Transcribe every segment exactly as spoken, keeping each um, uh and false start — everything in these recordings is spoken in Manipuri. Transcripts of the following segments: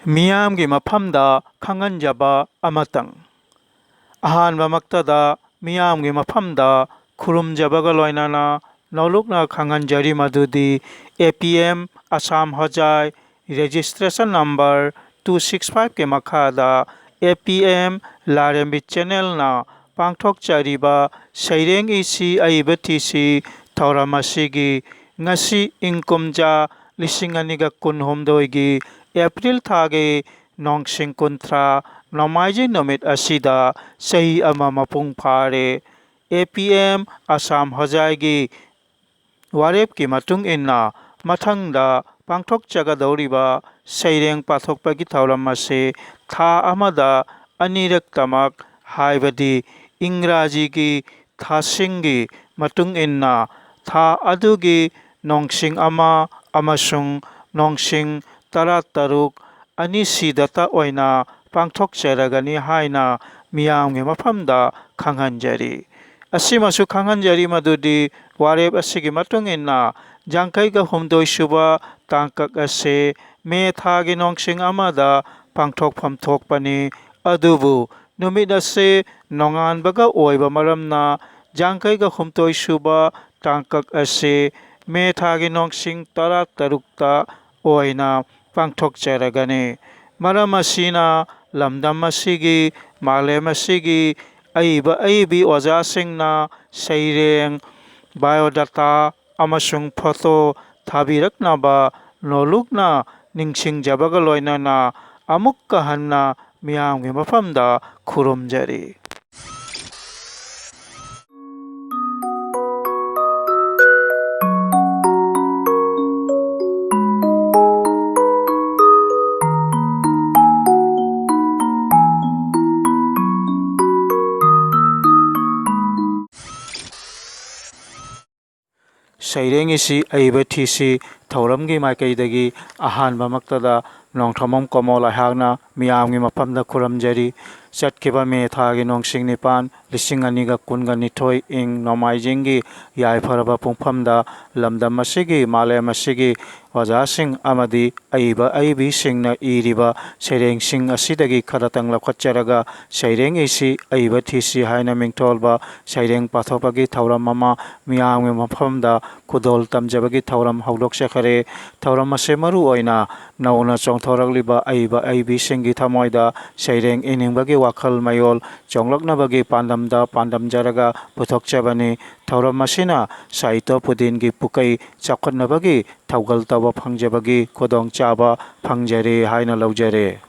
ꯃꯤꯌꯥꯝꯒꯤ ꯃꯐꯝꯗ ꯈꯪꯍꯟꯖꯕ ꯑꯃꯇꯪ꯫ ꯑꯍꯥꯟꯕꯃꯛꯇꯗ ꯃꯤꯌꯥꯝꯒꯤ ꯃꯐꯝꯗ ꯈꯨꯔꯨꯝꯖꯕꯒ ꯂꯣꯏꯅꯅ ꯅꯧꯂꯨꯛꯅ ꯈꯪꯍꯟꯖꯔꯤ ꯃꯗꯨꯗꯤ A P M Assam Hojai registration number two six five ꯀꯤ ꯃꯈꯥꯗ A P M ꯂꯥꯏꯔꯦꯝꯕꯤ channelꯅ ꯄꯥꯡꯊꯣꯛꯆꯔꯤꯕ ꯁꯩꯔꯦꯡ ꯏꯁꯤ ꯑꯏꯕ ꯊꯤꯁꯤ ꯊꯧꯔꯝ ꯑꯁꯤꯒꯤ ꯉꯁꯤ ꯏꯪ ꯀꯨꯝꯖꯥ ꯂꯤꯁꯤꯡ ꯑꯅꯤꯒ ꯀꯨꯟꯍꯨꯝꯗꯣꯏꯒꯤ April ꯊꯥꯒꯤ ꯅꯣꯡꯁꯤꯡ ꯀꯨꯟꯊ꯭ꯔꯥ ꯅꯣꯡꯃꯥꯏꯖꯤꯡ ꯅꯨꯃꯤꯠ ꯑꯁꯤꯗ ꯆꯍꯤ ꯑꯃ ꯃꯄꯨꯡ ꯐꯥꯔꯦ꯫ A P M Assam Hojaiꯒꯤ ꯋꯥꯔꯦꯞꯀꯤ ꯃꯇꯨꯡ ꯏꯟꯅ ꯃꯊꯪꯗ ꯄꯥꯡꯊꯣꯛꯆꯒꯗꯧꯔꯤꯕ ꯁꯩꯔꯦꯡ ꯄꯥꯊꯣꯛꯄꯒꯤ ꯊꯧꯔꯝ ꯑꯁꯤ ꯊꯥ ꯑꯃꯗ ꯑꯅꯤꯔꯛꯇꯃꯛ, ꯍꯥꯏꯕꯗꯤ ꯏꯪꯒ꯭ꯔꯥꯖꯤꯒꯤ ꯊꯥꯁꯤꯡꯒꯤ ꯃꯇꯨꯡ ꯏꯟꯅ ꯊꯥ ꯑꯗꯨꯒꯤ ꯅꯣꯡꯁꯤꯡ ꯑꯃ ꯑꯃꯁꯨꯡ ꯅꯣꯡꯁꯤꯡ ꯇꯔꯥꯇꯔꯨꯛ ꯑꯅꯤꯁꯤꯗꯇ ꯑꯣꯏꯅ ꯄꯥꯡꯊꯣꯛꯆꯔꯒꯅꯤ ꯍꯥꯏꯅ ꯃꯤꯌꯥꯝꯒꯤ ꯃꯐꯝꯗ ꯈꯪꯍꯟꯖꯔꯤ꯫ ꯑꯁꯤꯃꯁꯨ ꯈꯪꯍꯟꯖꯔꯤ ꯃꯗꯨꯗꯤ ꯋꯥꯔꯦꯞ ꯑꯁꯤꯒꯤ ꯃꯇꯨꯡ ꯏꯟꯅ ꯌꯥꯡꯈꯩꯒ ꯍꯨꯝꯗꯣꯏ ꯁꯨꯕ ꯇꯥꯡꯀꯛ ꯑꯁꯤ ꯃꯦ ꯊꯥꯒꯤ ꯅꯣꯡꯁꯤꯡ ꯑꯃꯗ ꯄꯥꯡꯊꯣꯛꯐꯝ ꯊꯣꯛꯄꯅꯤ꯫ ꯑꯗꯨꯕꯨ ꯅꯨꯃꯤꯠ ꯑꯁꯤ ꯅꯣꯡꯉꯥꯟꯕꯒ ꯑꯣꯏꯕ ꯃꯔꯝꯅ ꯌꯥꯡꯈꯩꯒ ꯍꯨꯝꯗꯣꯏ ꯁꯨꯕ ꯇꯥꯡꯀꯛ ꯑꯁꯤ ꯃꯦ ꯊꯥꯒꯤ ꯅꯣꯡꯁꯤꯡ ꯇꯔꯥꯇꯔꯨꯛꯇ ꯑꯣꯏꯅ ꯄꯥꯡꯊꯣꯛꯆꯔꯒꯅꯤ꯫ ꯃꯔꯝ ꯑꯁꯤꯅ ꯂꯝꯗꯝ ꯑꯁꯤꯒꯤ, ꯃꯥꯂꯦꯝ ꯑꯁꯤꯒꯤ ꯑꯏꯕ ꯑꯏꯕꯤ ꯑꯣꯖꯥꯁꯤꯡꯅ ꯁꯩꯔꯦꯡ, biodata ꯑꯃꯁꯨꯡ photo ꯊꯥꯕꯤꯔꯛꯅꯕ ꯅꯣꯂꯨꯛꯅ ꯅꯤꯡꯁꯤꯡꯖꯕꯒ ꯂꯣꯏꯅꯅ ꯑꯃꯨꯛꯀ ꯍꯟꯅ ꯃꯤꯌꯥꯝꯒꯤ ꯃꯐꯝꯗ ꯈꯨꯔꯨꯝꯖꯔꯤ꯫ ꯁꯩꯔꯦꯡ ꯏꯁꯤ ꯑꯏꯕ ꯊꯤꯁꯤ ꯊꯧꯔꯝꯒꯤ ꯃꯥꯏꯀꯩꯗꯒꯤ ꯑꯍꯥꯟꯕꯃꯛꯇꯗ ꯅꯣꯡꯊꯣꯝꯕꯝ ꯀꯃꯣꯜ ꯑꯩꯍꯥꯛꯅ ꯃꯤꯌꯥꯝꯒꯤ ꯃꯐꯝꯗ ꯈꯨꯔꯨꯝꯖꯔꯤ꯫ ꯆꯠꯈꯤꯕ ꯃꯦ ꯊꯥꯒꯤ ꯅꯣꯡꯁꯤꯡ ꯅꯤꯄꯥꯟ, ꯂꯤꯁꯤꯡ ꯑꯅꯤꯒ ꯀꯨꯟꯒ ꯅꯤꯊꯣꯏ, ꯏꯪ ꯅꯣꯡꯃꯥꯏꯖꯤꯡꯒꯤ ꯌꯥꯏꯐꯔꯕ ꯄꯨꯡꯐꯝꯗ ꯂꯝꯗꯝ ꯑꯁꯤꯒꯤ, ꯃꯥꯂꯦꯝ ꯑꯁꯤꯒꯤ ꯑꯣꯖꯥꯁꯤꯡ ꯑꯃꯗꯤ ꯑꯏꯕ ꯑꯏꯕꯤꯁꯤꯡꯅ ꯏꯔꯤꯕ ꯁꯩꯔꯦꯡꯁꯤꯡ ꯑꯁꯤꯗꯒꯤ ꯈꯔꯇꯪ ꯂꯧꯈꯠꯆꯔꯒ, ꯁꯩꯔꯦꯡ ꯏꯁꯤ, ꯑꯏꯕ ꯊꯤꯁꯤ ꯍꯥꯏꯅ ꯃꯤꯡꯊꯣꯜꯕ ꯁꯩꯔꯦꯡ ꯄꯥꯊꯣꯛꯄꯒꯤ ꯊꯧꯔꯝ ꯑꯃ ꯃꯤꯌꯥꯝꯒꯤ ꯃꯐꯝꯗ ꯈꯨꯗꯣꯜ ꯇꯝꯖꯕꯒꯤ ꯊꯧꯔꯝ ꯍꯧꯗꯣꯛꯆꯈꯔꯦ꯫ ꯊꯧꯔꯝ ꯑꯁꯤ ꯃꯔꯨ ꯑꯣꯏꯅ ꯅꯧꯅ ꯆꯣꯡꯊꯣꯔꯛꯂꯤꯕ ꯑꯏꯕ ꯑꯏꯕꯤꯁꯤꯡꯒꯤ ꯊꯃꯣꯏꯗ ꯁꯩꯔꯦꯡ ꯏꯅꯤꯡꯕꯒꯤ ꯋꯥꯈꯜ ꯃꯌꯣꯜ ꯆꯣꯡꯂꯛꯅꯕꯒꯤ ꯄꯥꯟꯗꯝꯗ ꯄꯥꯟꯗꯝꯖꯔꯒ ꯄꯨꯊꯣꯛꯆꯕꯅꯤ꯫ ꯊꯧꯔꯝ ꯑꯁꯤꯅ ꯁꯥꯍꯤꯇ꯭ꯌ ꯄꯨꯗꯤꯟꯒꯤ ꯄꯨꯀꯩ ꯆꯥꯎꯈꯠꯅꯕꯒꯤ ꯊꯧꯒꯜ ꯇꯧꯕ ꯐꯪꯖꯕꯒꯤ ꯈꯨꯗꯣꯡꯆꯥꯕ ꯐꯪꯖꯔꯦ ꯍꯥꯏꯅ ꯂꯧꯖꯔꯦ꯫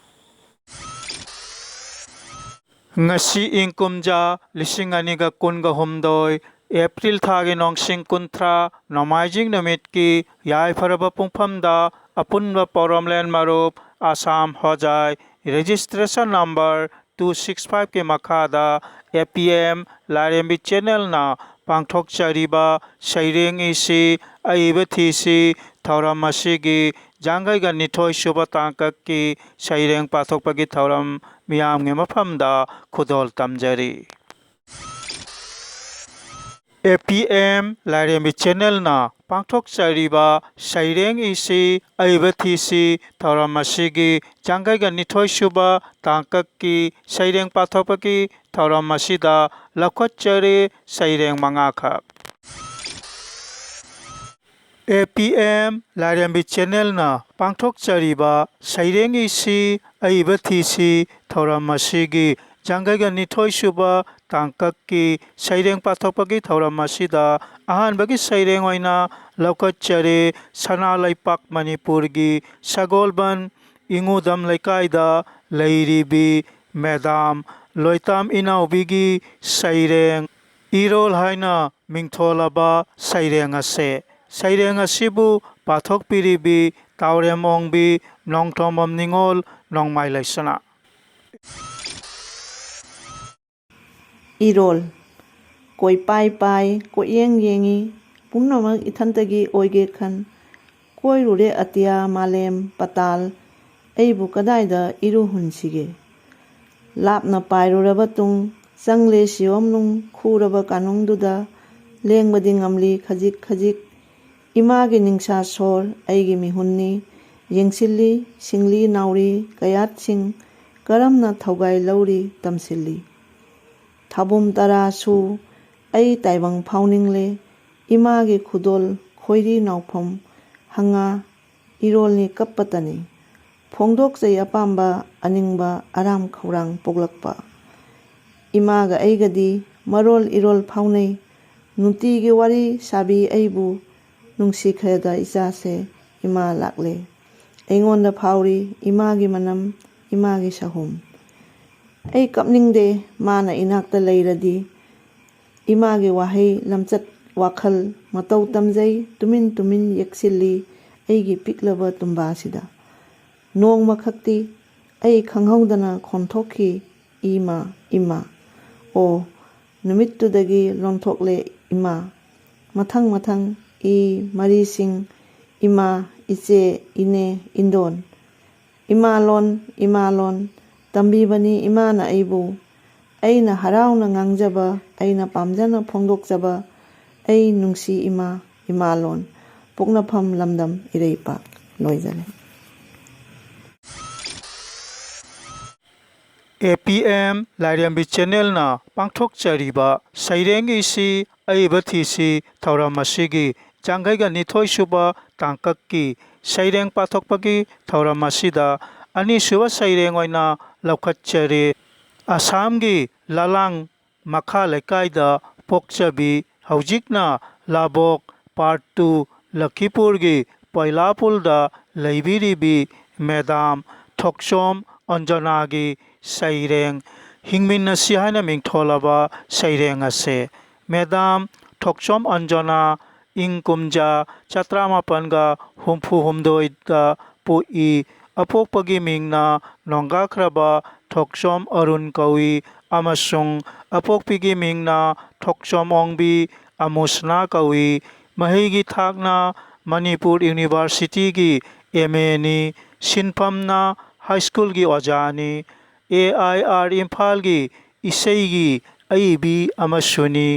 ꯉꯁꯤ ꯏꯪ ꯀꯨꯝꯖꯥ ꯂꯤꯁꯤꯡ ꯑꯅꯤꯒ ꯀꯨꯟꯒ ꯍꯨꯝꯗꯣꯏ, ꯑꯦꯄ꯭ꯔꯤꯜ ꯊꯥꯒꯤ ꯅꯣꯡꯁꯤꯡ ꯀꯨꯟꯊ꯭ꯔꯥ, ꯅꯣꯡꯃꯥꯏꯖꯤꯡ ꯅꯨꯃꯤꯠꯀꯤ ꯌꯥꯏꯐꯔꯕ ꯄꯨꯡꯐꯝꯗ ꯑꯄꯨꯟꯕ ꯄꯣꯔꯣꯝꯂꯦꯟ ꯃꯔꯨꯞ, ꯑꯁꯥꯝ ꯍꯣꯖꯥꯏ, registration number two six five ꯀꯤ ꯃꯈꯥꯗ A P M ꯂꯥꯏꯔꯦꯝꯕꯤ channelꯅ ꯄꯥꯡꯊꯣꯛꯆꯔꯤꯕ ꯁꯩꯔꯦꯡ ꯏꯁꯤ, ꯑꯏꯕ ꯊꯤꯁꯤ ꯊꯧꯔꯝ ꯑꯁꯤꯒꯤ ꯌꯥꯡꯈꯩꯒ ꯅꯤꯊꯣꯏ ꯁꯨꯕ ꯇꯥꯡꯀꯛꯀꯤ ꯁꯩꯔꯦꯡ ꯄꯥꯊꯣꯛꯄꯒꯤ ꯊꯧꯔꯝ ꯃꯤꯌꯥꯝꯒꯤ ꯃꯐꯝꯗ ꯈꯨꯗꯣꯜ ꯇꯝꯖꯔꯤ꯫ A P M ꯂꯥꯏꯔꯦꯝꯕꯤ channelꯅ ꯄꯥꯡꯊꯣꯛꯆꯔꯤꯕ ꯁꯩꯔꯦꯡ ꯏꯁꯤ, ꯑꯏꯕ ꯊꯤꯁꯤ ꯊꯧꯔꯝ ꯑꯁꯤꯒꯤ ꯌꯥꯡꯈꯩꯒ ꯅꯤꯊꯣꯏ ꯁꯨꯕ ꯇꯥꯡꯀꯛꯀꯤ ꯁꯩꯔꯦꯡ ꯄꯥꯊꯣꯛꯄꯒꯤ ꯊꯧꯔꯝ ꯑꯁꯤꯗ ꯂꯧꯈꯠꯆꯔꯤ ꯁꯩꯔꯦꯡ ꯃꯉꯥꯈꯛ꯫ A P M ꯂꯥꯏꯔꯦꯝꯕꯤ channelꯅ ꯄꯥꯡꯊꯣꯛꯆꯔꯤꯕ ꯁꯩꯔꯦꯡ ꯏꯁꯤ, ꯑꯏꯕ ꯊꯤꯁꯤ ꯊꯧꯔꯝ ꯑꯁꯤꯒꯤ ꯌꯥꯡꯈꯩꯒ ꯅꯤꯊꯣꯏ ꯁꯨꯕ ꯇꯥꯡꯀꯛꯀꯤ ꯁꯩꯔꯦꯡ ꯄꯥꯊꯣꯛꯄꯒꯤ ꯊꯧꯔꯝ ꯑꯁꯤꯗ ꯑꯍꯥꯟꯕꯒꯤ ꯁꯩꯔꯦꯡ ꯑꯣꯏꯅ ꯂꯧꯈꯠꯆꯔꯦ ꯁꯅꯥ ꯂꯩꯄꯥꯛ ꯃꯅꯤꯄꯨꯔꯒꯤ ꯁꯒꯣꯜꯕꯟ ꯏꯉꯨꯗꯝ ꯂꯩꯀꯥꯏꯗ ꯂꯩꯔꯤꯕꯤ ꯃꯦꯗꯥꯝ ꯂꯣꯏꯇꯥꯝ ꯏꯅꯥꯎꯕꯤꯒꯤ ꯁꯩꯔꯦꯡ ꯏꯔꯣꯜ ꯍꯥꯏꯅ ꯃꯤꯡꯊꯣꯜꯂꯕ ꯁꯩꯔꯦꯡ ꯑꯁꯦ꯫ ꯁꯩꯔꯦꯡ ꯑꯁꯤꯕꯨ ꯄꯥꯊꯣꯛꯄꯤꯔꯤꯕꯤ ꯇꯥꯎꯔꯦꯝ ꯑꯣꯡꯕꯤ ꯅꯣꯡꯊꯣꯝꯕꯝ ꯅꯤꯉꯣꯜ ꯅꯣꯡꯃꯥꯏ ꯂꯩꯁꯅꯥ꯫ ꯏꯔꯣꯜ꯫ ꯀꯣꯏꯄꯥꯏ ꯄꯥꯏ, ꯀꯣꯏꯌꯦꯡ ꯌꯦꯡꯉꯤ, ꯄꯨꯝꯅꯃꯛ ꯏꯊꯟꯇꯒꯤ ꯑꯣꯏꯒꯦ ꯈꯟ꯫ ꯀꯣꯏꯔꯨꯔꯦ ꯑꯇꯤꯌꯥ, ꯃꯥꯂꯦꯝ, ꯄꯇꯥꯜ, ꯑꯩꯕꯨ ꯀꯗꯥꯏꯗ ꯏꯔꯨ ꯍꯨꯟꯁꯤꯒꯦ? ꯂꯥꯞꯅ ꯄꯥꯏꯔꯨꯔꯕ ꯇꯨꯡ, ꯆꯪꯂꯦ ꯁꯤꯌꯣꯝꯅꯨꯡ ꯈꯨꯔꯕ ꯀꯥꯅꯨꯡꯗꯨꯗ, ꯂꯦꯡꯕꯗꯤ ꯉꯝꯂꯤ ꯈꯖꯤꯛ ꯈꯖꯤꯛ꯫ ꯏꯃꯥꯒꯤ ꯅꯤꯡꯁꯥ ꯁꯣꯔ ꯑꯩꯒꯤ ꯃꯤꯍꯨꯟꯅꯤ꯫ ꯌꯦꯡꯁꯤꯜꯂꯤ ꯁꯤꯡꯂꯤ ꯅꯥꯎꯔꯤ ꯀꯌꯥꯠꯁꯤꯡ, ꯀꯔꯝꯅ ꯊꯧꯒꯥꯏ ꯂꯧꯔꯤ ꯇꯝꯁꯤꯜꯂꯤ꯫ ꯊꯥꯕꯨꯝ ꯇꯔꯥꯁꯨ ꯑꯩ ꯇꯥꯏꯕꯪ ꯐꯥꯎꯅꯤꯡꯂꯦ꯫ ꯏꯃꯥꯒꯤ ꯈꯨꯗꯣꯜ ꯈꯣꯏꯔꯤ ꯅꯥꯎꯐꯝ ꯍꯪꯉꯥ ꯏꯔꯣꯜꯅꯤ ꯀꯞꯄꯇꯅꯤ꯫ ꯐꯣꯡꯗꯣꯛꯆꯩ ꯑꯄꯥꯝꯕ ꯑꯅꯤꯡꯕ ꯑꯔꯥꯝ ꯈꯧꯔꯥꯡ ꯄꯣꯛꯂꯛꯄ꯫ ꯏꯃꯥꯒ ꯑꯩꯒꯗꯤ ꯃꯔꯣꯜ ꯏꯔꯣꯜ ꯐꯥꯎꯅꯩ꯫ ꯅꯨꯡꯇꯤꯒꯤ ꯋꯥꯔꯤ ꯁꯥꯕꯤ ꯑꯩꯕꯨ ꯅꯨꯡꯁꯤꯈ꯭ꯔꯦꯗ ꯏꯆꯥꯁꯦ, ꯏꯃꯥ ꯂꯥꯛꯂꯦ꯫ ꯑꯩꯉꯣꯟꯗ ꯐꯥꯎꯔꯤ ꯏꯃꯥꯒꯤ ꯃꯅꯝ, ꯏꯃꯥꯒꯤ ꯁꯍꯨꯝ꯫ ꯑꯩ ꯀꯞꯅꯤꯡꯗꯦ, ꯃꯥꯅ ꯏꯅꯥꯛꯇ ꯂꯩꯔꯗꯤ꯫ ꯏꯃꯥꯒꯤ ꯋꯥꯍꯩ, ꯂꯝꯆꯠ, ꯋꯥꯈꯜ, ꯃꯇꯧ ꯇꯝꯖꯩ, ꯇꯨꯃꯤꯟ ꯇꯨꯃꯤꯟ ꯌꯦꯛꯁꯤꯜꯂꯤ ꯑꯩꯒꯤ ꯄꯤꯛꯂꯕ ꯇꯨꯝꯕꯥꯁꯤꯗ꯫ ꯅꯣꯡꯃꯈꯛꯇꯤ ꯑꯩ ꯈꯪꯍꯧꯗꯅ ꯈꯣꯟꯊꯣꯛꯈꯤ, "ꯏꯃꯥ, ꯏꯃꯥ"꯫ ꯑꯣ, ꯅꯨꯃꯤꯠꯇꯨꯗꯒꯤ ꯂꯣꯟꯊꯣꯛꯂꯦ ꯏꯃꯥ꯫ ꯃꯊꯪ ꯃꯊꯪ ꯏ ꯃꯔꯤꯁꯤꯡ, ꯏꯃꯥ, ꯏꯆꯦ, ꯏꯅꯦ, ꯏꯟꯗꯣꯟ꯫ ꯏꯃꯥꯂꯣꯟ, ꯏꯃꯥꯂꯣꯟ ꯇꯝꯕꯤꯕꯅꯤ ꯏꯃꯥꯅ ꯑꯩꯕꯨ꯫ ꯑꯩꯅ ꯍꯔꯥꯎꯅ ꯉꯥꯡꯖꯕ, ꯑꯩꯅ ꯄꯥꯝꯖꯅ ꯐꯣꯡꯗꯣꯛꯆꯕ, ꯑꯩ ꯅꯨꯡꯁꯤ ꯏꯃꯥ, ꯏꯃꯥꯂꯣꯟ꯫ ꯄꯣꯛꯅꯐꯝ ꯂꯝꯗꯝ ꯏꯔꯩꯄꯥꯛ꯫ ꯂꯣꯏꯖꯔꯦ꯫ ꯑꯦ ꯄꯤ ꯑꯦꯝ ꯂꯥꯏꯔꯦꯝꯕꯤ ꯆꯦꯅꯦꯜꯅ ꯄꯥꯡꯊꯣꯛꯆꯔꯤꯕ ꯁꯩꯔꯦꯡ ꯏꯁꯤ ꯑꯏꯕ ꯊꯤꯁꯤ ꯊꯧꯔꯝ ꯑꯁꯤꯒꯤ ꯌꯥꯡꯈꯩꯒ ꯅꯤꯊꯣꯏ ꯁꯨꯕ ꯇꯥꯡꯀꯛꯀꯤ ꯁꯩꯔꯦꯡ ꯄꯥꯊꯣꯛꯄꯒꯤ ꯊꯧꯔꯝ ꯑꯁꯤꯗ ꯑꯅꯤꯁꯨꯕ ꯁꯩꯔꯦꯡ ꯑꯣꯏꯅ ꯂꯧꯈꯠꯆꯔꯤ꯫ ꯑꯁꯥꯝꯒꯤ ꯂꯂꯥꯡ ꯃꯈꯥ ꯂꯩꯀꯥꯏꯗ ꯄꯣꯛꯆꯕꯤ, ꯍꯧꯖꯤꯛꯅ ꯂꯥꯕꯣꯛ ꯄꯥꯔꯠ ꯇꯨ ꯂꯈꯤꯄꯨꯔꯒꯤ ꯄꯣꯏꯂꯥꯄꯨꯜꯗ ꯂꯩꯕꯤꯔꯤꯕꯤ ꯃꯦꯗꯥꯝ ꯊꯣꯛꯆꯣꯝ ꯑꯟꯖꯅꯥꯒꯤ ꯁꯩꯔꯦꯡ, ꯍꯤꯡꯃꯤꯟꯅꯁꯤ ꯍꯥꯏꯅ ꯃꯤꯡꯊꯣꯜꯂꯕ ꯁꯩꯔꯦꯡ ꯑꯁꯦ꯫ ꯃꯦꯗꯥꯝ ꯊꯣꯛꯆꯣꯝ ꯑꯟꯖꯅꯥ ꯏꯪ ꯀꯨꯝꯖꯥ ꯆꯥꯇ꯭ꯔꯥꯃꯥꯄꯟꯒ ꯍꯨꯝꯐꯨ ꯍꯨꯝꯗꯣꯏꯗ ꯄꯣꯛꯏ꯫ ꯑꯄꯣꯛꯄꯒꯤ ꯃꯤꯡꯅ ꯅꯣꯡꯒꯥꯈ꯭ꯔꯕ ꯊꯣꯛꯆꯣꯝ ꯑꯔꯨꯟ ꯀꯧꯏ ꯑꯃꯁꯨꯡ ꯑꯄꯣꯛꯄꯤꯒꯤ ꯃꯤꯡꯅ ꯊꯣꯛꯆꯣꯝ ꯑꯣꯡꯕꯤ ꯑꯃꯨꯁꯅꯥ ꯀꯧꯏ꯫ ꯃꯍꯩꯒꯤ ꯊꯥꯛꯅ ꯃꯅꯤꯄꯨꯔ ꯌꯨꯅꯤꯚꯔꯁꯤꯇꯤꯒꯤ ꯑꯦꯝ ꯑꯦꯅꯤ, ꯁꯤꯟꯐꯝꯅ ꯍꯥꯏ ꯁ꯭ꯀꯨꯜꯒꯤ ꯑꯣꯖꯥꯅꯤ꯫ ꯑꯦ ꯑꯥꯏ ꯑꯥꯔ ꯏꯝꯐꯥꯜꯒꯤ ꯏꯁꯩꯒꯤ ꯑꯏꯕꯤ ꯑꯃꯁꯨꯅꯤ꯫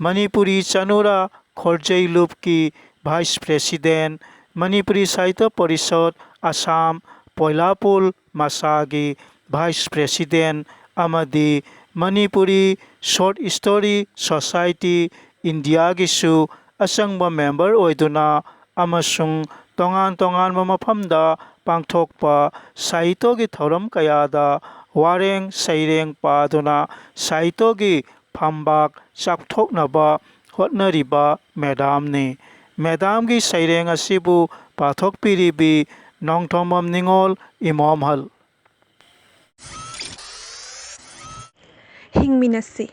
ꯃꯅꯤꯄꯨꯔꯤ ꯆꯅꯨꯔꯥ ꯈꯣꯔꯖꯩ ꯂꯨꯞꯀꯤ vice president, ꯃꯅꯤꯄꯨꯔꯤ ꯁꯥꯍꯤꯇ꯭ꯌ ꯄꯔꯤꯁꯠ ꯑꯁꯥꯝ ꯄꯣꯏꯂꯥꯄꯨꯜ ꯃꯁꯥꯒꯤ vice president ꯑꯃꯗꯤ Manipuri short story society ꯏꯟꯗꯤꯌꯥꯒꯤꯁꯨ ꯑꯆꯪꯕ member ꯑꯣꯏꯗꯨꯅ ꯑꯃꯁꯨꯡ ꯇꯣꯉꯥꯟ ꯇꯣꯉꯥꯟꯕ ꯃꯐꯝꯗ ꯄꯥꯡꯊꯣꯛꯄ ꯁꯥꯍꯤꯇ꯭ꯌꯒꯤ ꯊꯧꯔꯝ ꯀꯌꯥꯗ ꯋꯥꯔꯦꯡ ꯁꯩꯔꯦꯡ ꯄꯥꯗꯨꯅ ꯁꯥꯍꯤꯇ꯭ꯌꯒꯤ ꯐꯝꯕꯥꯛ ꯆꯥꯎꯊꯣꯛꯅꯕ ꯍꯣꯠꯅꯔꯤꯕ ꯃꯦꯗꯥꯝꯅꯤ꯫ ꯃꯦꯗꯥꯝꯒꯤ ꯁꯩꯔꯦꯡ ꯑꯁꯤꯕꯨ ꯄꯥꯊꯣꯛꯄꯤꯔꯤꯕꯤ ꯅꯣꯡꯊꯣꯝꯕꯝ ꯅꯤꯉꯣꯜ ꯏꯃꯣꯝꯍꯜ꯫ ꯍꯤꯡꯃꯤꯟꯅꯁꯤ꯫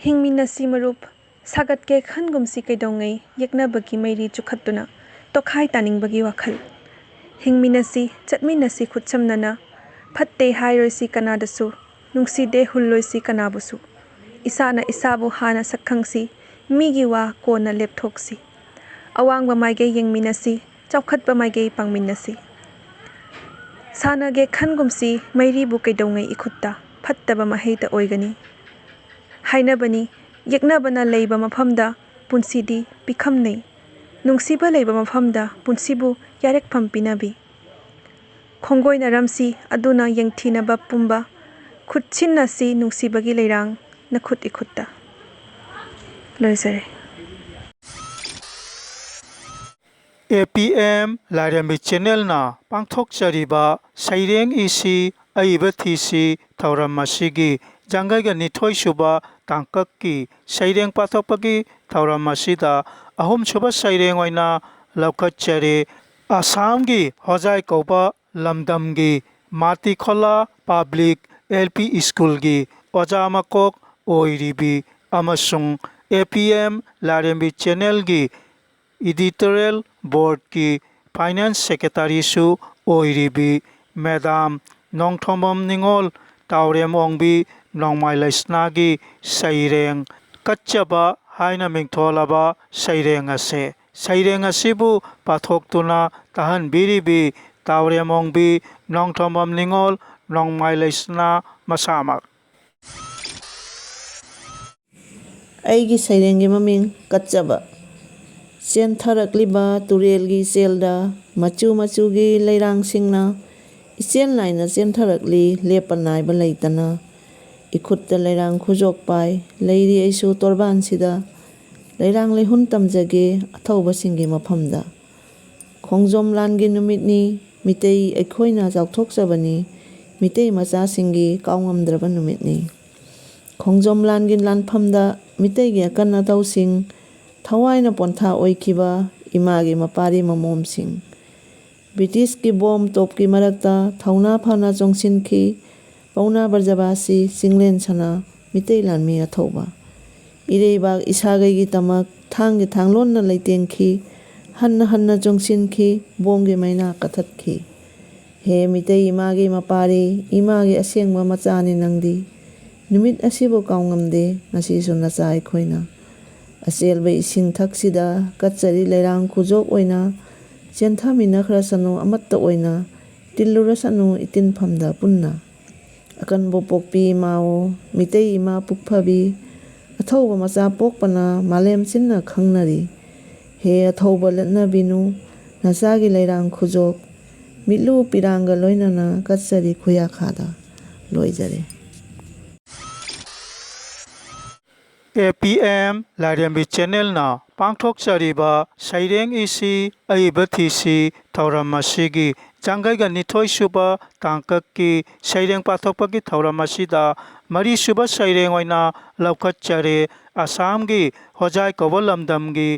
ꯍꯤꯡꯃꯤꯟꯅꯁꯤ ꯃꯔꯨꯞ, ꯁꯥꯒꯠꯀꯦ ꯈꯟꯒꯨꯝꯁꯤ ꯀꯩꯗꯧꯉꯩ, ꯌꯦꯛꯅꯕꯒꯤ ꯃꯩꯔꯤ ꯆꯨꯈꯠꯇꯨꯅ, ꯇꯣꯈꯥꯏ ꯇꯥꯅꯤꯡꯕꯒꯤ ꯋꯥꯈꯜ꯫ ꯍꯤꯡꯃꯤꯟꯅꯁꯤ, ꯆꯠꯃꯤꯟꯅꯁꯤ ꯈꯨꯠꯁꯝꯅꯅ, ꯐꯠꯇꯦ ꯍꯥꯏꯔꯣꯏꯁꯤ ꯀꯅꯥꯗꯁꯨ, ꯅꯨꯡꯁꯤꯗꯦ ꯍꯨꯜꯂꯣꯏꯁꯤ ꯀꯅꯥꯕꯨꯁꯨ꯫ ꯏꯁꯥꯅ ꯏꯁꯥꯕꯨ ꯍꯥꯟꯅ ꯁꯛꯈꯪꯁꯤ, ꯃꯤꯒꯤ ꯋꯥ ꯀꯣꯟꯅ ꯂꯦꯞꯊꯣꯛꯁꯤ꯫ ꯑꯋꯥꯡꯕ ꯃꯥꯏꯀꯩ ꯌꯦꯡꯃꯤꯟꯅꯁꯤ, ꯆꯥꯎꯈꯠꯄ ꯃꯥꯏꯀꯩ ꯄꯥꯡꯃꯤꯟꯅꯁꯤ꯫ ꯁꯥꯟꯅꯒꯦ ꯈꯟꯒꯨꯝꯁꯤ, ꯃꯩꯔꯤꯕꯨ ꯀꯩꯗꯧꯉꯩ ꯏꯈꯨꯠꯇ ꯐꯠꯇꯕ ꯃꯍꯩꯇ ꯑꯣꯏꯒꯅꯤ꯫ ꯍꯥꯏꯅꯕꯅꯤ, ꯌꯦꯛꯅꯕꯅ ꯂꯩꯕ ꯃꯐꯝꯗ ꯄꯨꯟꯁꯤꯗꯤ ꯄꯤꯈꯝꯅꯩ꯫ ꯅꯨꯡꯁꯤꯕ ꯂꯩꯕ ꯃꯐꯝꯗ ꯄꯨꯟꯁꯤꯕꯨ ꯌꯥꯔꯦꯛꯐꯝ ꯄꯤꯅꯕꯤ꯫ ꯈꯣꯡꯒꯣꯏꯅꯔꯝꯁꯤ ꯑꯗꯨꯅ ꯌꯦꯡꯊꯤꯅꯕ ꯄꯨꯝꯕ, ꯈꯨꯠꯁꯤꯟꯅꯁꯤ ꯅꯨꯡꯁꯤꯕꯒꯤ ꯂꯩꯔꯥꯡ ꯅꯈꯨꯠ ꯏꯈꯨꯠꯇ꯫ ꯂꯣꯏꯖꯔꯦ꯫ ꯑꯦ ꯄꯤ ꯑꯦꯝ ꯂꯥꯏꯔꯦꯝꯕꯤ ꯆꯦꯅꯦꯜꯅ ꯄꯥꯡꯊꯣꯛꯆꯔꯤꯕ ꯁꯩꯔꯦꯡ ꯏꯁꯤ ꯑꯏꯕ ꯊꯤꯁꯤ ꯊꯧꯔꯝ ꯑꯁꯤꯒꯤ ꯌꯥꯡꯈꯩꯒ ꯅꯤꯊꯣꯏ ꯁꯨꯕ ꯇꯥꯡꯀꯛꯀꯤ ꯁꯩꯔꯦꯡ ꯄꯥꯊꯣꯛꯄꯒꯤ ꯊꯧꯔꯝ ꯑꯁꯤꯗ ꯑꯍꯨꯝꯁꯨꯕ ꯁꯩꯔꯦꯡ ꯑꯣꯏꯅ ꯂꯧꯈꯠꯆꯔꯤ꯫ ꯑꯁꯥꯝꯒꯤ ꯍꯣꯖꯥꯏ ꯀꯧꯕ ꯂꯝꯗꯝꯒꯤ ꯃꯥꯇꯤꯈꯣꯂꯥ ꯄꯕ꯭ꯂꯤꯛ ꯑꯦꯜ ꯄꯤ ꯁ꯭ꯀꯨꯜꯒꯤ ꯑꯣꯖꯥ ꯃꯀꯣꯛ ꯑꯣꯏꯔꯤꯕꯤ ꯑꯃꯁꯨꯡ ꯑꯦ ꯄꯤ ꯑꯦꯝ ꯂꯥꯏꯔꯦꯝꯕꯤ ꯆꯦꯅꯦꯜꯒꯤ ꯏꯗꯤꯇꯣꯔꯤꯌꯦꯜ ꯕꯣꯔꯗꯀꯤ ꯐꯥꯏꯅꯥꯟꯁ ꯁꯦꯀ꯭ꯔꯦꯇꯔꯤꯁꯨ ꯑꯣꯏꯔꯤꯕꯤ ꯃꯦꯗꯥꯝ ꯅꯣꯡꯊꯣꯝꯕꯝ ꯅꯤꯉꯣꯜ ꯇꯥꯎꯔꯦꯝ ꯑꯣꯡꯕꯤ ꯅꯣꯡꯃꯥꯏ ꯂꯩꯁꯅꯥꯒꯤ ꯁꯩꯔꯦꯡ ꯀꯠꯆꯕ ꯍꯥꯏꯅ ꯃꯤꯡꯊꯣꯜꯂꯕ ꯁꯩꯔꯦꯡ ꯑꯁꯦ꯫ ꯁꯩꯔꯦꯡ ꯑꯁꯤꯕꯨ ꯄꯥꯊꯣꯛꯇꯨꯅ ꯇꯥꯍꯟꯕꯤꯔꯤꯕꯤ ꯇꯥꯎꯔꯦꯝ ꯑꯣꯡꯕꯤ ꯅꯣꯡꯊꯣꯝꯕꯝ ꯅꯤꯉꯣꯜ ꯅꯣꯡꯃꯥꯏ ꯂꯩꯁꯅꯥ ꯃꯁꯥꯃꯛ꯫ ꯑꯩꯒꯤ ꯁꯩꯔꯦꯡꯒꯤ ꯃꯃꯤꯡ ꯀꯠꯆꯕ꯫ ꯆꯦꯟꯊꯔꯛꯂꯤꯕ ꯇꯨꯔꯦꯜꯒꯤ ꯏꯆꯦꯜꯗ ꯃꯆꯨ ꯃꯆꯨꯒꯤ ꯂꯩꯔꯥꯡꯁꯤꯡꯅ ꯏꯆꯦꯜ ꯅꯥꯏꯅ ꯆꯦꯟꯊꯔꯛꯂꯤ, ꯂꯦꯞꯄ ꯅꯥꯏꯕ ꯂꯩꯇꯅ꯫ ꯏꯈꯨꯠꯇ ꯂꯩꯔꯥꯡ ꯈꯨꯖꯣꯛ ꯄꯥꯏ, ꯂꯩꯔꯤ ꯑꯩꯁꯨ ꯇꯣꯔꯕꯥꯟꯁꯤꯗ꯫ ꯂꯩꯔꯥꯡ ꯂꯩꯍꯨꯟ ꯇꯝꯖꯒꯦ ꯑꯊꯧꯕꯁꯤꯡꯒꯤ ꯃꯐꯝꯗ꯫ ꯈꯣꯡꯖꯣꯝ ꯂꯥꯟꯒꯤ ꯅꯨꯃꯤꯠꯅꯤ, ꯃꯤꯇꯩ ꯑꯩꯈꯣꯏꯅ ꯆꯥꯎꯊꯣꯛꯆꯕꯅꯤ, ꯃꯤꯇꯩ ꯃꯆꯥꯁꯤꯡꯒꯤ ꯀꯥꯎꯉꯝꯗ꯭ꯔꯕ ꯅꯨꯃꯤꯠꯅꯤ꯫ ꯈꯣꯡꯖꯣꯝ ꯂꯥꯟꯒꯤ ꯂꯥꯟꯐꯝꯗ ꯃꯤꯇꯩꯒꯤ ꯑꯀꯟ ꯑꯊꯧꯁꯤꯡ ꯊꯋꯥꯏꯅ ꯄꯣꯟꯊꯥ ꯑꯣꯏꯈꯤꯕ ꯏꯃꯥꯒꯤ ꯃꯄꯥꯔꯤ ꯃꯃꯣꯝꯁꯤꯡ꯫ ꯕ꯭ꯔꯤꯇꯤꯁꯀꯤ ꯕꯣꯝ ꯇꯣꯞꯀꯤ ꯃꯔꯛꯇ ꯊꯧꯅꯥ ꯐꯅ ꯆꯣꯡꯁꯤꯟꯈꯤ ꯄꯥꯎꯅꯥ ꯕ꯭ꯔꯖꯕꯥꯁꯤ ꯆꯤꯡꯂꯦꯟ ꯁꯅꯥ ꯃꯤꯇꯩ ꯂꯥꯟꯃꯤ ꯑꯊꯧꯕ꯫ ꯏꯔꯩꯕꯥꯛ ꯏꯁꯥꯒꯩꯒꯤꯗꯃꯛ ꯊꯥꯡꯒꯤ ꯊꯥꯡꯂꯣꯟꯅ ꯂꯩꯇꯦꯡꯈꯤ, ꯍꯟꯅ ꯍꯟꯅ ꯆꯣꯡꯁꯤꯟꯈꯤ, ꯕꯣꯝꯒꯤ ꯃꯩꯅꯥ ꯀꯊꯠꯈꯤ꯫ ꯍꯦ ꯃꯤꯇꯩ ꯏꯃꯥꯒꯤ ꯃꯄꯥꯔꯤ, ꯏꯃꯥꯒꯤ ꯑꯁꯦꯡꯕ ꯃꯆꯥꯅꯤ ꯅꯪꯗꯤ꯫ ꯅꯨꯃꯤꯠ ꯑꯁꯤꯕꯨ ꯀꯥꯎꯉꯝꯗꯦ, ꯉꯁꯤꯁꯨ ꯅꯆꯥ ꯑꯩꯈꯣꯏꯅ꯫ ꯑꯆꯦꯜꯕ ꯏꯁꯤꯡ ꯊꯛꯁꯤꯗ ꯀꯠꯆꯔꯤ ꯂꯩꯔꯥꯡ ꯈꯨꯖꯣꯛ ꯑꯣꯏꯅ꯫ ꯆꯦꯟꯊꯃꯤꯟꯅꯈ꯭ꯔꯁꯅꯨ ꯑꯃꯠꯇ ꯑꯣꯏꯅ, ꯇꯤꯜꯂꯨꯔꯁꯅꯨ ꯏꯇꯤꯟꯐꯝꯗ ꯄꯨꯟꯅ꯫ ꯑꯀꯟꯕ ꯄꯣꯛꯄꯤ ꯏꯃꯥꯑꯣ, ꯃꯤꯇꯩ ꯏꯃꯥ ꯄꯨꯛꯐꯕꯤ, ꯑꯊꯧꯕ ꯃꯆꯥ ꯄꯣꯛꯄꯅ ꯃꯥꯂꯦꯝ ꯁꯤꯟꯅ ꯈꯪꯅꯔꯤ꯫ ꯍꯦ ꯑꯊꯧꯕ ꯂꯠꯅꯕꯤꯅꯨ ꯅꯆꯥꯒꯤ ꯂꯩꯔꯥꯡ ꯈꯨꯖꯣꯛ, ꯃꯤꯠꯂꯨ ꯄꯤꯔꯥꯡꯒ ꯂꯣꯏꯅꯅ ꯀꯠꯆꯔꯤ ꯈꯨꯌꯥꯈꯥꯗ꯫ ꯂꯣꯏꯖꯔꯦ꯫ ꯑꯦ ꯄꯤ ꯑꯦꯝ ꯂꯥꯏꯔꯦꯝꯕꯤ ꯆꯦꯅꯦꯜꯅ ꯄꯥꯡꯊꯣꯛꯆꯔꯤꯕ ꯁꯩꯔꯦꯡ ꯏꯁꯤ ꯑꯏꯕ ꯊꯤꯁꯤ ꯊꯧꯔꯝ ꯑꯁꯤꯒꯤ ꯌꯥꯡꯈꯩꯒ ꯅꯤꯊꯣꯏ ꯁꯨꯕ ꯇꯥꯡꯀꯛꯀꯤ ꯁꯩꯔꯦꯡ ꯄꯥꯊꯣꯛꯄꯒꯤ ꯊꯧꯔꯝ ꯑꯁꯤꯗ ꯃꯔꯤꯁꯨꯕ ꯁꯩꯔꯦꯡ ꯑꯣꯏꯅ ꯂꯧꯈꯠꯆꯔꯦ꯫ ꯑꯁꯥꯝꯒꯤ ꯍꯣꯖꯥꯏ ꯀꯧꯕ ꯂꯝꯗꯝꯒꯤ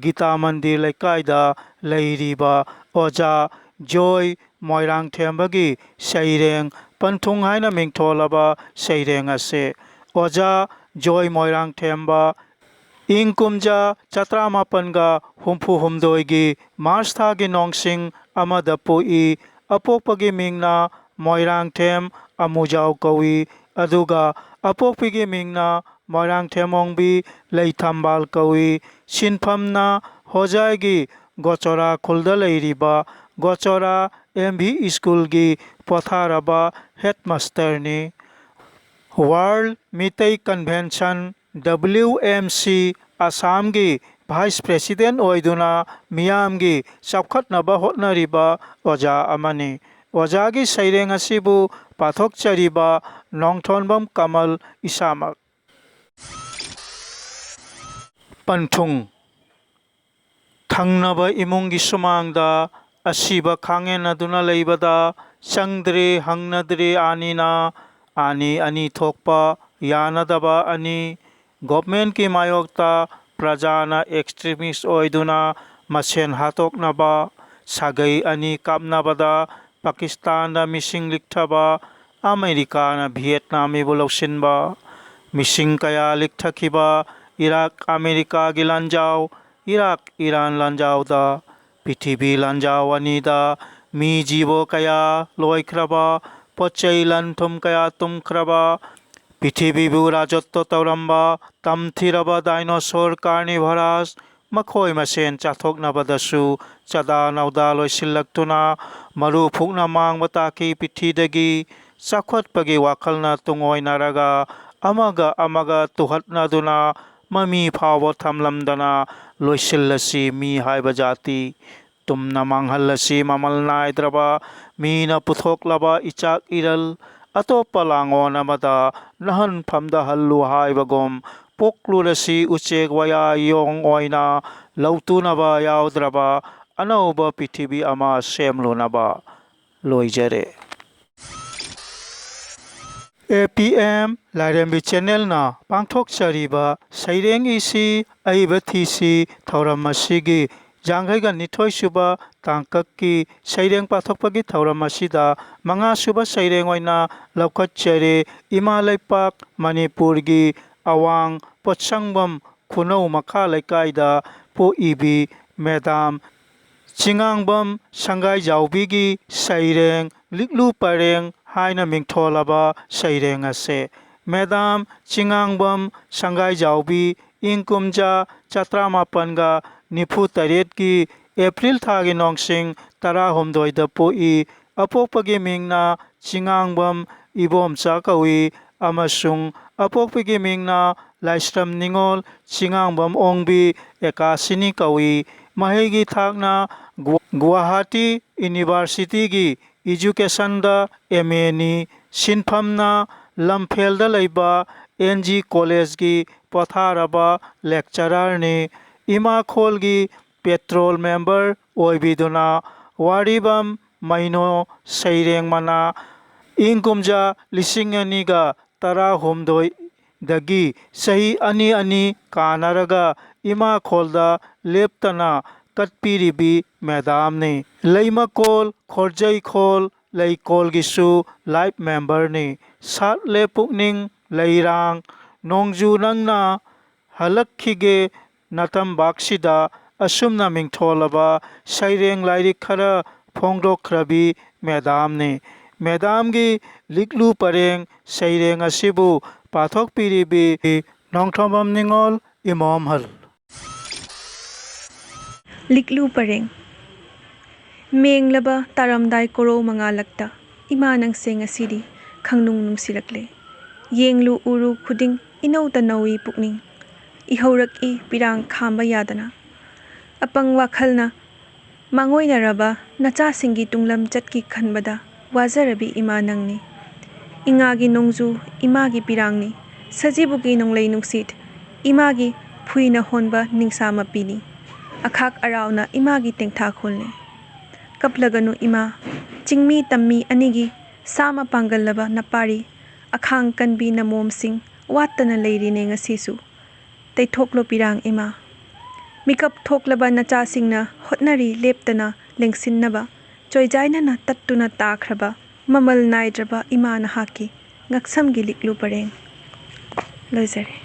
ꯒꯤꯇꯥ ꯃꯟꯗꯤꯔ ꯂꯩꯀꯥꯏꯗ ꯂꯩꯔꯤꯕ ꯑꯣꯖꯥ ꯖꯣꯏ ꯃꯣꯏꯔꯥꯡꯊꯦꯝꯕꯒꯤ ꯁꯩꯔꯦꯡ ꯄꯟꯊꯨꯡ ꯍꯥꯏꯅ ꯃꯤꯡꯊꯣꯜꯂꯕ ꯁꯩꯔꯦꯡ ꯑꯁꯤ꯫ ꯑꯣꯖꯥ ꯖꯣꯏ ꯃꯣꯏꯔꯥꯡꯊꯦꯝꯕ ꯏꯪ ꯀꯨꯝꯖꯥ ꯆꯥꯇ꯭ꯔꯥꯃꯥꯄꯟꯒ ꯍꯨꯝꯐꯨ ꯍꯨꯝꯗꯣꯏꯒꯤ ꯃꯥꯔꯆ ꯊꯥꯒꯤ ꯅꯣꯡꯁꯤꯡ ꯑꯃꯗ ꯄꯣꯛꯏ꯫ ꯑꯄꯣꯛꯄꯒꯤ ꯃꯤꯡꯅ ꯃꯣꯏꯔꯥꯡꯊꯦꯝ ꯑꯃꯨꯖꯥꯎ ꯀꯧꯏ, ꯑꯗꯨꯒ ꯑꯄꯣꯛꯄꯤꯒꯤ ꯃꯤꯡꯅ ꯃꯣꯏꯔꯥꯡꯊꯦꯝ ꯑꯣꯡꯕꯤ ꯂꯩꯊꯝꯕꯥꯜ ꯀꯧꯏ꯫ ꯁꯤꯟꯐꯝꯅ ꯍꯣꯖꯥꯏꯒꯤ ꯒꯣꯆꯣꯔꯥ ꯈꯨꯜꯗ ꯂꯩꯔꯤꯕ ꯒꯣꯆꯣꯔꯥ ꯑꯦꯝ ꯚꯤ ꯁ꯭ꯀꯨꯜꯒꯤ ꯄꯣꯊꯥꯔꯕ ꯍꯦꯗꯃꯥꯁꯇꯔꯅꯤ꯫ World Meetei convention, W M ꯁꯤ, ꯑꯁꯥꯝꯒꯤ ꯚꯥꯏꯁ ꯄ꯭ꯔꯦꯁꯤꯗꯦꯟ ꯑꯣꯏꯗꯨꯅ ꯃꯤꯌꯥꯝꯒꯤ ꯆꯥꯎꯈꯠꯅꯕ ꯍꯣꯠꯅꯔꯤꯕ ꯑꯣꯖꯥ ꯑꯃꯅꯤ꯫ ꯑꯣꯖꯥꯒꯤ ꯁꯩꯔꯦꯡ ꯑꯁꯤꯕꯨ ꯄꯥꯊꯣꯛꯆꯔꯤꯕ ꯅꯣꯡꯊꯣꯟꯕꯝ ꯀꯃꯜ ꯏꯁꯥꯃꯛ꯫ ꯄꯟꯊꯨꯡ꯫ ꯊꯪꯅꯕ ꯏꯃꯨꯡꯒꯤ ꯁꯨꯃꯥꯡꯗ ꯑꯁꯤꯕ ꯈꯥꯡꯉꯦꯟꯅꯗꯨꯅ ꯂꯩꯕꯗ ꯆꯪꯗ꯭ꯔꯦ ꯍꯪꯅꯗ꯭ꯔꯦ ꯑꯅꯤꯅ, ꯑꯅꯤ ꯑꯅꯤ ꯊꯣꯛꯄ ꯌꯥꯅꯗꯕ ꯑꯅꯤ꯫ ꯒꯣꯚꯔꯟꯃꯦꯟꯠꯀꯤ ꯃꯥꯌꯣꯛꯇ ꯄ꯭ꯔꯖꯥꯅ ꯑꯦꯛꯁꯇ꯭ꯔꯤꯃꯤꯁ ꯑꯣꯏꯗꯨꯅ ꯃꯁꯦꯟ ꯍꯥꯠꯇꯣꯛꯅꯕ, ꯁꯥꯒꯩ ꯑꯅꯤ ꯀꯥꯞꯅꯕꯗ ꯄꯥꯀꯤꯁꯇꯥꯟꯗ ꯃꯤꯁꯤꯡ ꯂꯤꯛꯊꯕ, ꯑꯃꯦꯔꯤꯀꯥꯅ ꯚꯤꯌꯦꯠꯅꯥꯃꯤꯕꯨ ꯂꯧꯁꯤꯟꯕ, ꯃꯤꯁꯤꯡ ꯀꯌꯥ ꯂꯤꯛꯊꯈꯤꯕ ꯏꯔꯥꯛ ꯑꯃꯦꯔꯤꯀꯥꯒꯤ ꯂꯥꯟꯖꯥꯎ, ꯏꯔꯥꯛ ꯏꯔꯥꯟ ꯂꯥꯟꯖꯥꯎꯗ, ꯄ꯭ꯔꯤꯊꯤꯕꯤ ꯂꯥꯟꯖꯥꯎ ꯑꯅꯤꯗ ꯃꯤ ꯖꯤꯕ ꯀꯌꯥ ꯂꯣꯏꯈ꯭ꯔꯕ, ꯄꯣꯠ ꯆꯩ ꯂꯟ ꯊꯨꯝ ꯀꯌꯥ ꯇꯨꯝꯈ꯭ꯔꯕ, ꯄ꯭ꯔꯤꯊꯤꯕꯤꯕꯨ ꯔꯥꯖꯠꯇ ꯇꯧꯔꯝꯕ ꯇꯝꯊꯤꯔꯕ ꯗꯥꯏꯅꯣꯁꯣꯔ ꯀꯥꯔꯅꯤꯚꯣꯔꯥꯁ, ꯃꯈꯣꯏ ꯃꯁꯦꯟ ꯆꯥꯊꯣꯛꯅꯕꯗꯁꯨ ꯆꯥꯗꯥ ꯅꯧꯗꯥ ꯂꯣꯏꯁꯤꯜꯂꯛꯇꯨꯅ ꯃꯔꯨ ꯐꯨꯛꯅ ꯃꯥꯡꯕ ꯇꯥꯈꯤ꯫ ꯄ꯭ꯔꯤꯊꯤꯗꯒꯤ ꯆꯥꯎꯈꯠꯄꯒꯤ ꯋꯥꯈꯜꯅ ꯇꯨꯡꯑꯣꯏꯅꯔꯒ ꯑꯃꯒ ꯑꯃꯒ ꯇꯨꯍꯠꯅꯗꯨꯅ ꯃꯃꯤ ꯐꯥꯎꯕ ꯊꯝꯂꯝꯗꯅ ꯂꯣꯏꯁꯤꯜꯂꯁꯤ꯫ ꯃꯤ ꯍꯥꯏꯕ ꯖꯥꯇꯤ ꯇꯨꯝꯅ ꯃꯥꯡꯍꯜꯂꯁꯤ꯫ ꯃꯃꯜ ꯅꯥꯏꯗ꯭ꯔꯕ ꯃꯤꯅ ꯄꯨꯊꯣꯛꯂꯕ ꯏꯆꯥꯛ ꯏꯔꯜ ꯑꯇꯣꯞꯄ ꯂꯥꯡꯑꯣꯟ ꯑꯃꯗ ꯅꯥꯍꯟ ꯐꯝꯗꯍꯜꯂꯨ ꯍꯥꯏꯕꯒꯨꯝ ꯄꯣꯛꯂꯨꯔꯁꯤ꯫ ꯎꯆꯦꯛ ꯋꯥꯌꯥ ꯌꯣꯡ ꯑꯣꯏꯅ ꯂꯧꯇꯨꯅꯕ ꯌꯥꯎꯗ꯭ꯔꯕ ꯑꯅꯧꯕ ꯄ꯭ꯔꯤꯊꯤꯕꯤ ꯑꯃ ꯁꯦꯝꯂꯨꯅꯕ꯫ ꯂꯣꯏꯖꯔꯦ꯫ ꯑꯦ ꯄꯤ ꯑꯦꯝ ꯂꯥꯏꯔꯦꯝꯕꯤ ꯆꯦꯅꯦꯜꯅ ꯄꯥꯡꯊꯣꯛꯆꯔꯤꯕ ꯁꯩꯔꯦꯡ ꯏꯁꯤ ꯑꯏꯕ ꯊꯤꯁꯤ ꯊꯧꯔꯝ ꯑꯁꯤꯒꯤ ꯌꯥꯡꯈꯩꯒ ꯅꯤꯊꯣꯏ ꯁꯨꯕ ꯇꯥꯡꯀꯛꯀꯤ ꯁꯩꯔꯦꯡ ꯄꯥꯊꯣꯛꯄꯒꯤ ꯊꯧꯔꯝ ꯑꯁꯤꯗ ꯃꯉꯥ ꯁꯨꯕ ꯁꯩꯔꯦꯡ ꯑꯣꯏꯅ ꯂꯧꯈꯠꯆꯔꯤ꯫ ꯏꯃꯥ ꯂꯩꯄꯥꯛ ꯃꯅꯤꯄꯨꯔꯒꯤ ꯑꯋꯥꯡ ꯄꯣꯠꯁꯪꯕꯝ ꯈꯨꯅꯧ ꯃꯈꯥ ꯂꯩꯀꯥꯏꯗ ꯄꯣꯛꯏꯕꯤ ꯃꯦꯗꯥꯝ ꯆꯤꯉꯥꯡꯕꯝ ꯁꯪꯒꯥꯏꯖꯥꯎꯕꯤꯒꯤ ꯁꯩꯔꯦꯡ ꯂꯤꯛꯂꯨ ꯄꯔꯦꯡ ꯍꯥꯏꯅ ꯃꯤꯡꯊꯣꯜꯂꯕ ꯁꯩꯔꯦꯡ ꯑꯁꯦ꯫ ꯃꯦꯗꯥꯝ ꯆꯤꯉꯥꯡꯕꯝ ꯁꯪꯒꯥꯏꯖꯥꯎꯕꯤ ꯏꯪ ꯀꯨꯝꯖꯥ ꯆꯥꯇ꯭ꯔꯥꯃꯥꯄꯟꯒ ꯅꯤꯐꯨ ꯇꯔꯦꯠꯀꯤ ꯑꯦꯄ꯭ꯔꯤꯜ ꯊꯥꯒꯤ ꯅꯣꯡꯁꯤꯡ ꯇꯔꯥꯍꯨꯝꯗꯣꯏꯗ ꯄꯣꯛꯏ꯫ ꯑꯄꯣꯛꯄꯒꯤ ꯃꯤꯡꯅ ꯆꯤꯉꯥꯡꯕꯝ ꯏꯕꯣꯝꯆꯥ ꯀꯧꯏ ꯑꯃꯁꯨꯡ ꯑꯄꯣꯛꯄꯒꯤ ꯃꯤꯡꯅ ꯂꯥꯏꯁ꯭ꯔꯝ ꯅꯤꯉꯣꯜ ꯆꯤꯉꯥꯡꯕꯝ ꯑꯣꯡꯕꯤ ꯑꯦꯀꯥꯁꯤꯅꯤ ꯀꯧꯏ꯫ ꯃꯍꯩꯒꯤ ꯊꯥꯛꯅ ꯒꯨ-, ꯒꯨꯋꯥꯍꯥꯇꯤ ꯌꯨꯅꯤꯚꯔꯁꯤꯇꯤꯒꯤ ꯏꯖꯨꯀꯦꯁꯟꯗ ꯑꯦꯝ ꯑꯦꯅꯤ꯫ ꯁꯤꯟꯐꯝꯅ ꯂꯝꯐꯦꯜꯗ ꯂꯩꯕ ꯑꯦꯟ ꯖꯤ ꯀꯣꯂꯦꯖꯀꯤ ꯄꯣꯊꯥꯔꯕ ꯂꯦꯛꯆꯔꯔꯅꯤ꯫ ꯏꯃꯥꯈꯣꯜꯒꯤ ꯄꯦꯇ꯭ꯔꯣꯜ ꯃꯦꯝꯕꯔ ꯑꯣꯏꯕꯤꯗꯨꯅ ꯋꯥꯔꯤꯕꯝ ꯃꯩꯅꯣ ꯁꯩꯔꯦꯡ ꯃꯅꯥ ꯏꯪ ꯀꯨꯝꯖꯥ ꯂꯤꯁꯤꯡ ꯑꯅꯤꯒ ꯇꯔꯥꯍꯨꯝꯗꯣꯏꯗꯒꯤ ꯆꯍꯤ ꯑꯅꯤ ꯑꯅꯤ ꯀꯥꯟꯅꯔꯒ ꯏꯃꯥꯈꯣꯜꯗ ꯂꯦꯞꯇꯅ ꯀꯠꯄꯤꯔꯤꯕꯤ ꯃꯦꯗꯥꯝꯅꯤ꯫ ꯂꯩꯃꯀꯣꯜ, ꯈꯣꯔꯖꯩꯈꯣꯜ, ꯂꯩꯀꯣꯜꯒꯤꯁꯨ ꯂꯥꯏꯐ ꯃꯦꯝꯕꯔꯅꯤ꯫ ꯁꯥꯠꯂꯦ ꯄꯨꯛꯅꯤꯡ ꯂꯩꯔꯥꯡ, ꯅꯣꯡꯖꯨ ꯅꯪꯅ ꯍꯜꯂꯛꯈꯤꯒꯦ ꯅꯇꯝꯕꯥꯛꯁꯤꯗ ꯑꯁꯨꯝꯅ ꯃꯤꯡꯊꯣꯜꯂꯕ ꯁꯩꯔꯦꯡ ꯂꯥꯏꯔꯤꯛ ꯈꯔ ꯐꯣꯡꯗꯣꯛꯈ꯭ꯔꯕꯤ ꯃꯦꯗꯥꯝꯅꯤ꯫ ꯃꯦꯗꯥꯝꯒꯤ ꯂꯤꯛꯂꯨ ꯄꯔꯦꯡ ꯁꯩꯔꯦꯡ ꯑꯁꯤꯕꯨ ꯄꯥꯊꯣꯛꯄꯤꯔꯤꯕꯤ ꯅꯣꯡꯊꯣꯝꯕꯝ ꯅꯤꯉꯣꯜ ꯏꯃꯣꯝꯍꯜ꯫ ꯂꯤꯛꯂꯨ ꯄꯔꯦꯡ꯫ ꯃꯦꯡꯂꯕ ꯇꯥꯔꯝꯗꯥꯏ ꯀꯣꯔꯧ ꯃꯉꯥꯜꯂꯛꯇ ꯏꯃꯥ ꯅꯪꯁꯦ ꯉꯁꯤꯗꯤ ꯈꯪꯅꯨꯡ ꯅꯨꯡꯁꯤꯔꯛꯂꯦ꯫ ꯌꯦꯡꯂꯨ ꯎꯔꯨ ꯈꯨꯗꯤꯡ ꯏꯅꯧꯇ ꯅꯧꯏ ꯄꯨꯛꯅꯤꯡ꯫ ꯏꯍꯧꯔꯛꯏ ꯄꯤꯔꯥꯡ ꯈꯥꯝꯕ ꯌꯥꯗꯅ꯫ ꯑꯄꯪ ꯋꯥꯈꯜꯅ ꯃꯥꯡꯑꯣꯏꯅꯔꯕ ꯅꯆꯥꯁꯤꯡꯒꯤ ꯇꯨꯡꯂꯝ ꯆꯠꯀꯤ ꯈꯟꯕꯗ ꯋꯥꯖꯔꯕꯤ ꯏꯃꯥ ꯅꯪꯅꯤ꯫ ꯏꯉꯥꯒꯤ ꯅꯣꯡꯖꯨ ꯏꯃꯥꯒꯤ ꯄꯤꯔꯥꯡꯅꯤ꯫ ꯁꯖꯤꯕꯨꯒꯤ ꯅꯣꯡꯂꯩ ꯅꯨꯡꯁꯤꯠ ꯏꯃꯥꯒꯤ ꯐꯨꯏꯅ ꯍꯣꯟꯕ ꯅꯤꯡꯁꯥ ꯃꯄꯤꯅꯤ꯫ ꯑꯈꯥꯛ ꯑꯔꯥꯎꯅ ꯏꯃꯥꯒꯤ ꯇꯦꯡꯊꯥꯈꯣꯜꯅꯤ꯫ ꯀꯞꯂꯒꯅꯨ ꯏꯃꯥ, ꯆꯤꯡꯃꯤ ꯇꯝꯃꯤ ꯑꯅꯤꯒꯤ ꯁꯥ ꯃꯄꯥꯡꯒꯜꯂꯕ ꯅꯄꯥꯔꯤ ꯑꯈꯥꯡ ꯀꯟꯕꯤ ꯅꯃꯣꯝꯁꯤꯡ ꯋꯥꯠꯇꯅ ꯂꯩꯔꯤꯅꯦ ꯉꯁꯤꯁꯨ꯫ ꯇꯩꯊꯣꯛꯂꯣ ꯄꯤꯔꯥꯡ ꯏꯃꯥ꯫ ꯃꯤꯀꯞ ꯊꯣꯛꯂꯕ ꯅꯆꯥꯁꯤꯡꯅ ꯍꯣꯠꯅꯔꯤ ꯂꯦꯞꯇꯅ ꯂꯦꯡꯁꯤꯟꯅꯕ꯫ ꯆꯣꯏꯖꯥꯏꯅꯅ ꯇꯠꯇꯨꯅ ꯇꯥꯈ꯭ꯔꯕ ꯃꯃꯜ ꯅꯥꯏꯗ꯭ꯔꯕ ꯏꯃꯥ ꯅꯍꯥꯛꯀꯤ ꯉꯛꯁꯝꯒꯤ ꯂꯤꯛꯂꯨ ꯄꯔꯦꯡ꯫ ꯂꯣꯏꯖꯔꯦ꯫